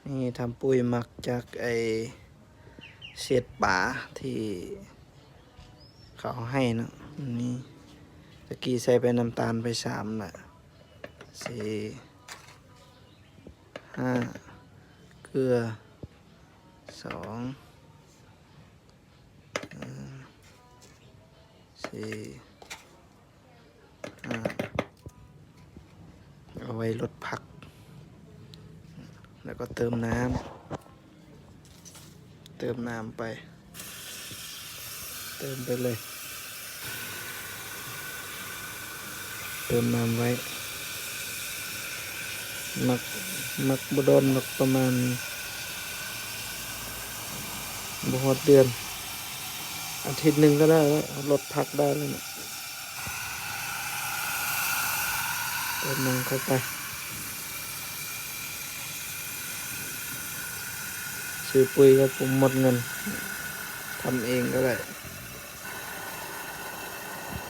ນີ້ທຳປຸ້ຍໝັກຈາກໄອ້ເສດປາທີ່ເຂົາໃຫ້ເນາະ. ນີ້ຕະກີ້ໃສ່ໄປນ້ຳຕານໄປສາມລະ ສີ່ ຫ້າ ເກືອສອງ ເອີ ສີ່ ຫ້າ ເອົາໄວ້ລົດຜັກ ແລ້ວກໍເຕີມນ້ຳ ເຕີມນ້ຳໄປ ເຕີມໄປເລີຍ ເຕີມນ້ຳໄວ້ ໝັກ ໝັກບໍ່ດົນດອກ ປະມານບໍ່ຮອດເດືອນ ອາທິດໜຶ່ງກໍໄດ້ແລ້ວ ລົດຜັກໄດ້ແລ້ວນະ. ເຕີມນ້ຳເຂົ້າໄປ ຊື້ປຸ້ຍກໍບໍ່ໝົດເງິນ ທຳເອງກໍໄດ້.